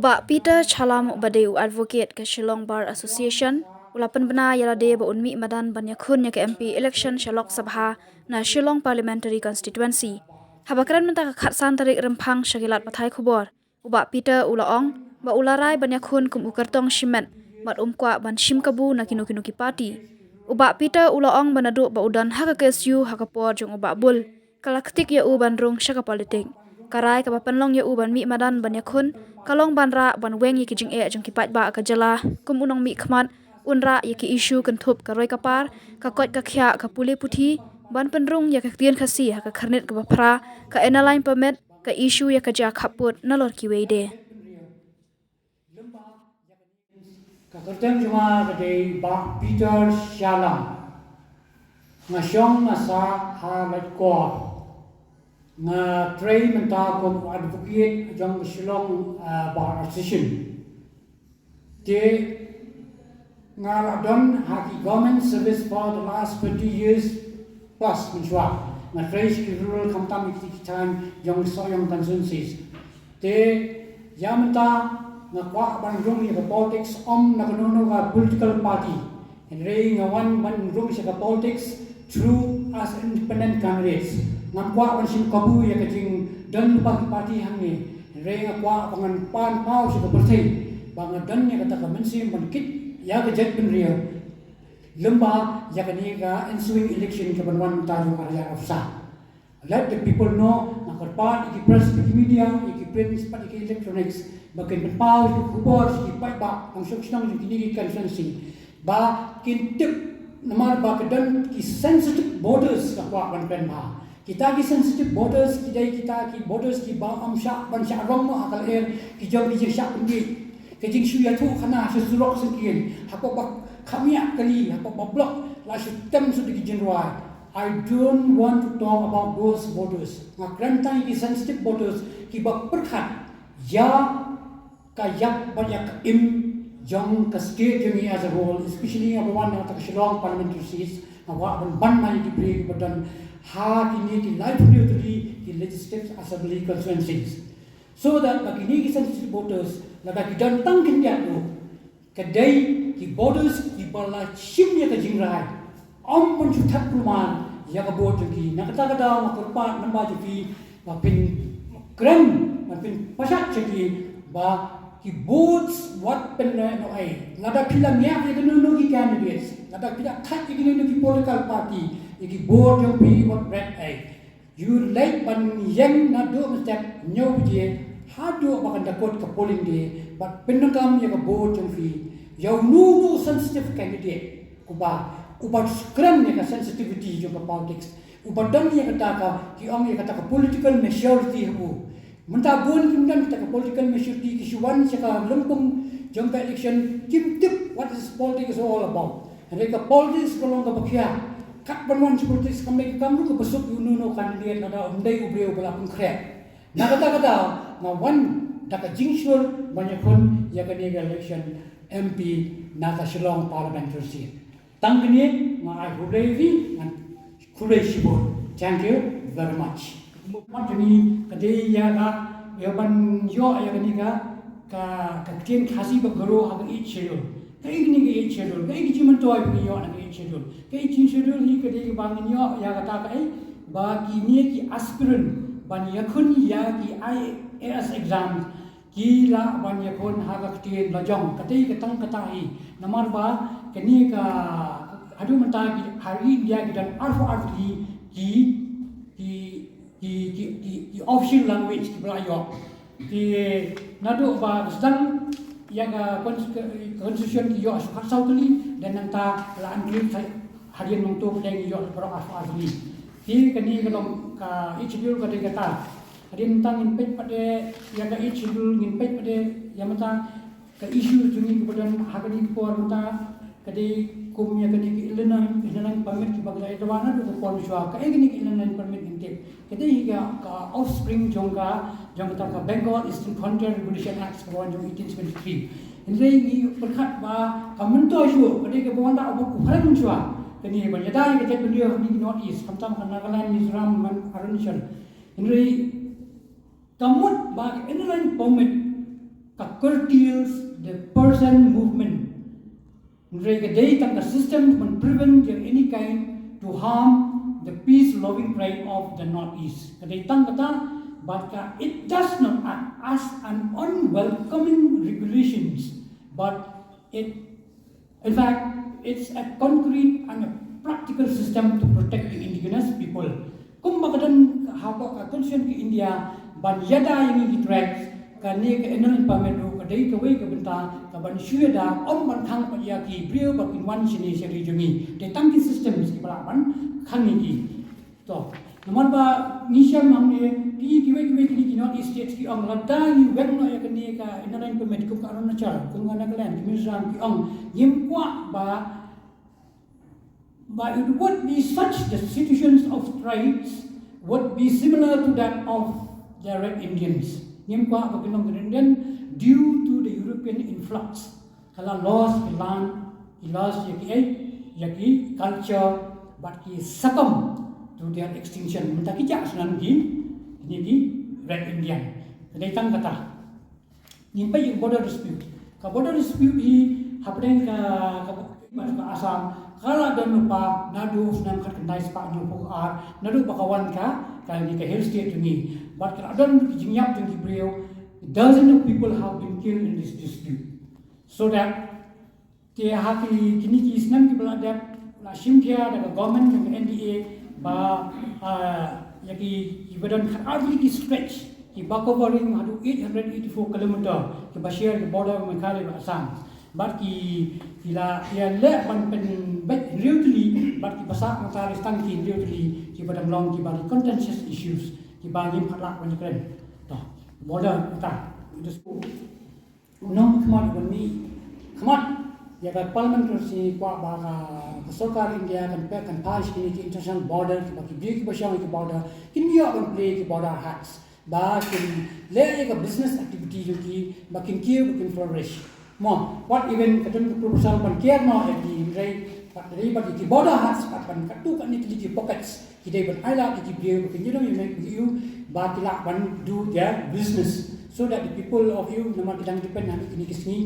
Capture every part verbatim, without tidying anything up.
Bah Peter Shallam, uba dei u advocate ka Shillong Bar Association, u la pynbna ïa lade ba un mih madan ban ïakhun ïa ka M P election sha Lok Sabha na Shillong Parliamentary Constituency. Haba kren mynta ka khatsan tarik Rymphang sha ki lad pathai khubor, u Bah Peter u la ong ba u la rai ban ïakhun kum u kyrtong shimet bad um kwah ban shim kabu na kino kino ki party. U Bah Peter u la ong ba naduh ba u don ha ka K S U ha ka por jong u Bah Bull, ka la ktik ïa u ban rung sha ka politik. Ka rai kaba pynlong ïa u ban mih madan ban ïakhun ka long ban rah ban weng ïa ki jingeh jong ki paidbah ka jylla. Kum u nongmihkhmat, un rah ïa ki issue kynthup ka roi ka par, ka koit ka khiah, ka pule puthi, ban pynrung ïa ka ktien Khasi ha ka Khyrnit kaba Phra, ka Inner Line Permit, ka issue ïa ka jia khappud nalor kiwei de. Ka kyrteng jong nga ka dei Bah Peter Shallam. Nga shong nga sah ha Laitkor. Nga trei mynta kum advocate jong ka Shillong, ah, Bar Association. Te nga la don ha ki government service for the last twenty years plus mynshuwa. Nga trei sha ki rural khamtam ïa ki thaiñ jong ki sohïong constituencies. Te ïa mynta nga kwah ban rung ïa ka politics, ym na kano kano ka political party. Hynrei nga wan ban rung sha ka politics through as independent candidates. Ngam kwah ban shim kabu ïa ka jingdon lypa ki party hangne. Hynrei nga kwah ba ngan pan paw sha ka pyrthei ba nga don ïa kata ka mynsiem ban kit ïa ka jaitbynriew lyngba ïa kane ka ensuing election kaban wan mynta jong u ar hajar arphew saw. Let the people know, nga kyrpad ïa ki press, ïa ki media, ïa ki print bad ïa ki electronics ba kin pynpaw ïa ki khubor sha ki paidbah nongshong shnong jong kine ki constituency ba kin tip, namar ba ka don ki sensitive borders, nga kwah ban kren bha. Kita ki sensitive borders ki dei kita ki borders kiba ym shah ban shah rong noh ha ka lyer, ki jong ki jingshah pynbiej, ki jingshu ïathuh khana sha surok syngkien, hapoh ba khamiah kali, hapoh ba block la shu tem shuh da ki jingrwai. I don't want to talk about those borders. Nga kren tang ïa ki sensitive borders kiba pyrkhat ïa ka ïap bad ïa ka im jong ka state jong ngi as a whole, especially nga ba wan na kata ka Shillong parliamentary seats, nga kwah ban ban ma ïa ki briew kiba don ha kine ki laiphew tylli ki legislative assembly constituencies, so that ba kine ki sensitive voters, lada ki don tang khyndiat ruh, ka dei ki voters kiba la shim ïa ka jingrai, ym ban shu thep kulmar ïa ka vote jong ki. Na kata ka daw nga kyrpad lyngba jong phi ba phin kren, ba phin pashat sha ki ba ki votes wat pynnoh ei. Lada phi la ngiah ïa kino kino ki candidates, lada phi la thait ïa kino kino ki political party, ïa ki vote jong phi wat bret ei. Ïoh leit ban ïeng naduh mynstep hynñiew baje haduh ba kan da kut ka polling day, bad pyndonkam ïa ka vote jong phi ïa uno uno u sensitive candidate, uba, uba kren ïa ka sensitivity jong ka politics, uba don ïa kata ka, ki ong ïa kata ka political maturity ha u. Mynta bun kim don kata ka political maturity, ki shu wan sha ka lympung jong ka election kim tip what is politics all about. Hynrei ka politics ka long kaba khia. Kat ban wan sha politics kam dei ka kam ruh kaba suk ïa uno uno u candidate lada um dei u briew ba la pynkhreh. Na kata ka daw nga wan da ka jingshur ban ïakhun ïa kane ka election M P na ka Shillong parliamentary seat. Tang kane, nga ai khublei ïa phi, ngan khublei shibun. Thank you very much. Mat jong ngi ka dei ïa ka, ïa ban ïoh ïa kane ka, ka, ka ktien Khasi bad Garo ha ka Eighth Schedule. Kaei kane ka Eighth Schedule? Kaei ka jingmyntoi ba ngi ïoh na ka Eighth Schedule? Ka Eighth Schedule hi ka dei ba ngin ïoh ïa kata kaei, ba kine ki aspirant ban ïakhun ïa ki I A S exam ki lah ban ïakhun ha ka ktien la jong. Katei ka tang kata hi. Namar ba kane ka, haduh mynta ki, ha ri India ki don arphew arphew tylli ki, ki, ki, ki, ki, ki official language kiba la ïoh. Ki naduh ba ka sdang ïa ka cons-, ka constitution ki ïoh arphew saw tylli, dan nangta la include hadien nangto pdeng ïoh baroh arphew arphew tylli. Ki kane ka long ka Eighth Schedule ka dei kata. Hadien nangta ngin peit pat de ïa ka Eighth Schedule, ngin peit pat de ïa mynta ka issue jong ngi kiba don ha kane ka por mynta ka dei kum ïa kane ka Inner Line, Inner Line Permit kiba ka la ïa dawa naduh ka por mynshuwa. Kaei kane ka Inner Line Permit ngin tip? Ka dei hi ka, ka offspring jong ka, jong kata ka Bengal Eastern Frontier Regulation Act kaba wan jong eighteen seventy-three. Hynrei ngi pyrkhat ba ka myntoi shuh ka dei kaba wan da u Bah Phanag mynshuwa. Kane ban ïada ïa ka jaitbynriew ha kine ki North East, khamtam ka Nagaland, Mizoram, man Arunachal. Hynrei ka mut ba ka Inner Line Permit curtails the person movement. Hynrei ka dei tang ka system ban prevent in any kind to harm the peace loving tribe of the Northeast. Ka dei tang kata, but ka, it does not act as an unwelcoming regulations, but it, in fact, it's a concrete and a practical system to protect the indigenous people. Kumba ka don ha ka constitution ka India ban ïada ïa ngi ki tribes, kane ka inner line permit ruh ka dei kawei ka bynta ka ban shu ïada, ym ban khang pat ïa ki briew ba kin wan shane sha ri jong ngi. Dei tang ki systems kiba lah ban khang ïa ki. To, namar ba ngi shem hangne, ki, kiwei kiwei kine ki North East States ki ong, lada ngi weng noh ïa kane ka inner line permit, kum ka Arunachal, kum ka Nagaland, ki Mizoram, ki ong ngim kwah ba, ba it would be such the situations of tribes would be similar to that of the Red Indians. Ngim kwah ba kin long Red Indian due to the European influx. Ka la loss ki land, ki loss ïa ki, eh, ïa ki culture, bad ki succumb to their extinction. Mynta ki jah shnong ki, kine ki Red Indian. Ka dei tang kata. Ngin peit ïa ka border dispute. Ka border dispute hi hapdeng ka, ka, ka Assam, ka la don lypa naduh u snem khatkhyndai spah hynñiewphew ar, naduh ba ka wan ka, kane ka hill state jong ngi. Bad ka la don ki jingïap jong ki briew. Dozens of people have been killed in this dispute. So that, te ha ki, kine ki snem kiba la dep, la shim khia da ka government jong ka N D A ba, ah, ïa ki, kiba don khatar tylli ki stretch, kiba covering haduh eight hundred eighty-four kilometer, kiba share ki border Meghalaya bad Assam. Bad ki, ki la, ki la leh ban pynbeit hynriew tylli, bad kiba sah mynta la tang ki hynriew tylli, kiba dang long kiba ki contentious issues, kiba ngim pat lah ban ïakren. To, border mynta. Nongkhmat ban mih khmat ïa ka Parliament, ka sngewkwah ba ka, ka sorkar India kan peit, kan pass kine ki international border, kiba ki briew kiba shong ïa ki border kin ïoh ban plie ki border huts, ba kin leh ïa ka business activity jong ki, ba kin kiew, ba kin flourish. Mo, wat even ka don ka proposal ban kiar noh ïa ki, hynrei pat dei ba ki border huts pat ban katto katne tylli ki pockets. Ki dei ban ailad ïa ki briew ba kin ïoh ïa ki, ba ki lah ban do their business, so that the people of Ewe, namar ki dang depend ha kine ki sngi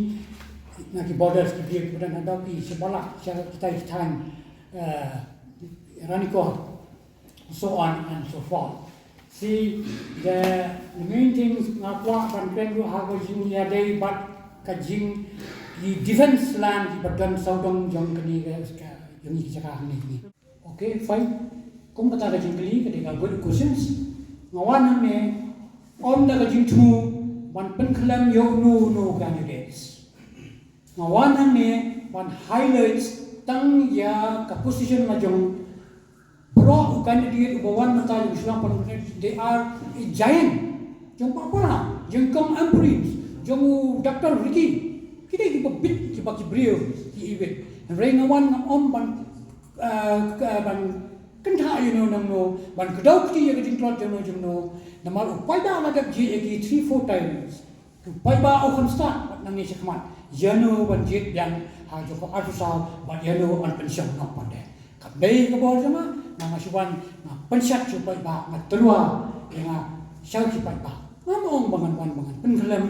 na ki borders, ki briew kiba don haduh ki Shibala, sha kitai ki thaiñ, eh, Ranikor, so on and so forth. See, the, the main thing nga kwah ban kren ruh ha ka jingïadei bad ka jing, ki defense line kiba don sawdong jong kane ka, ka, jong ki jaka hangne. Okay, fine. Kum kata ka jingkylli, ka dei ka good questions. Nga wan hangne ym da ka jingthmu ban pynkhlem ïa uno uno u candidates. Nga wan hangne ban highlight tang ïa ka position la jong baroh u candidate uba wan mynta jong Shillong Parliament, they are a giant. Jong Bah Pala, jong Kong Ampareen, jong u Doctor Ricky. Ki dei kiba bit, kiba ki briew, ki ibit. Hynrei nga wan nga ym ban, eh, ka, ban kynthah ïa uno nangno, ban kdew kti ïa ka jingtlot jong uno jong uno. Namar u paidbah la dep jied ïa ki three four times. U paidbah u kham stad bad nangne shakhmat, ïano ban jied biang ha jong ka arphew saw bad ïano ban pynshong noh pat de. Ka dei ka bor jong nga, nga shu wan nga pynshad sha u paidbah, nga tyrwa ïa nga sha ki paidbah. Ngam ong ba ngan wan ba ngan pynkhlem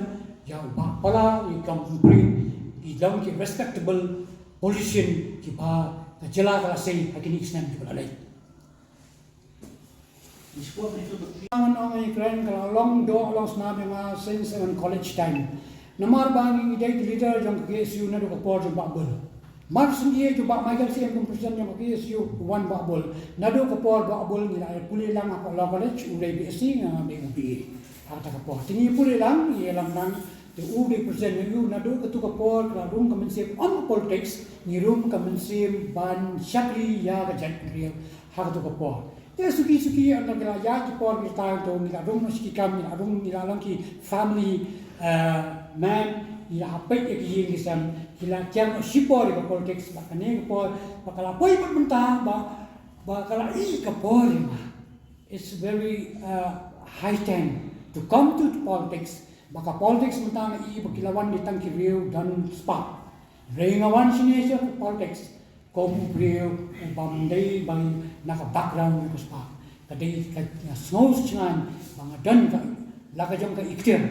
ïa u Bah Pala, ïa u Kong Ampareen, ki long ki respectable politician kiba ka jylla ka la sei ha kine ki snem kiba la leit. Ngan ong ïa kren, ka la long doh long snam ïa nga since ngan college time. Namar ba ngi dei ki leader jong ka K S U naduh ka por jong Bah Bull. Mar shu ïa jong Bah Michael Syiem kum president jong ka K S U, wan Bah Bull. Naduh ka por Bah Bull ngi la pule lang ha ka law college, u dei B S C, nga dei B A. Ha kata ka por te ngi pule lang, ngi ïalam lang. Te u dei president jong u, naduh katu ka por ka la rung ka mynsiem ym ka politics, ngi rung ka mynsiem ban shakri ïa ka jaitbynriew. Ha katu ka por. Te suki suki ynda ki la ïaid ki por ki tang to ngi la rung noh shi ki kam, ngi la rung, ngi la long ki family, eh, man, ngi la hap peit ïa ki ïing ki sem, ki la kiar noh shipor ïa ka politics, bad kane ka por ba ka la poi bad mynta ba, ba ka la i ka por ïa nga. It's very, uh, high time to come to politics. Ba ka politics mynta nga i ba ki la wan dei tang ki riew don spah. Hynrei nga wan shane sha ka politics kum u briew u bym dei ba na ka background riewspah. Ka dei ka, nga sngew shngaiñ ba nga don ka, la ka jong ka ikhtiar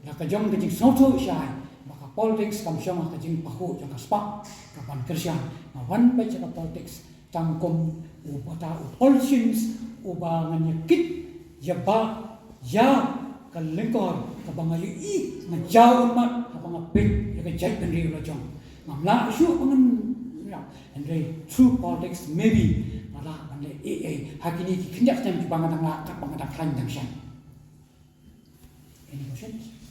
La ka jong ka jingsngewthuh shai ba ka politics kam shong ha ka jingpahuh jong ka spah ka ban kyrshan. Nga wan beit sha ka politics tang kum uba ta u politicians uba ngan ïa kit ïa ba ïa ka lyngkor kaba nga ïohi nga jaw ummat haba nga peit ïa ka jaitbynriew la jong. Ngam lah shuh ba ngan ïa hynrei through politics maybe nga lah ban leh ei ei ha kine ki khyndiat snem kiba nga dang lah katba nga dang khlaiñ dang shan. Any questions?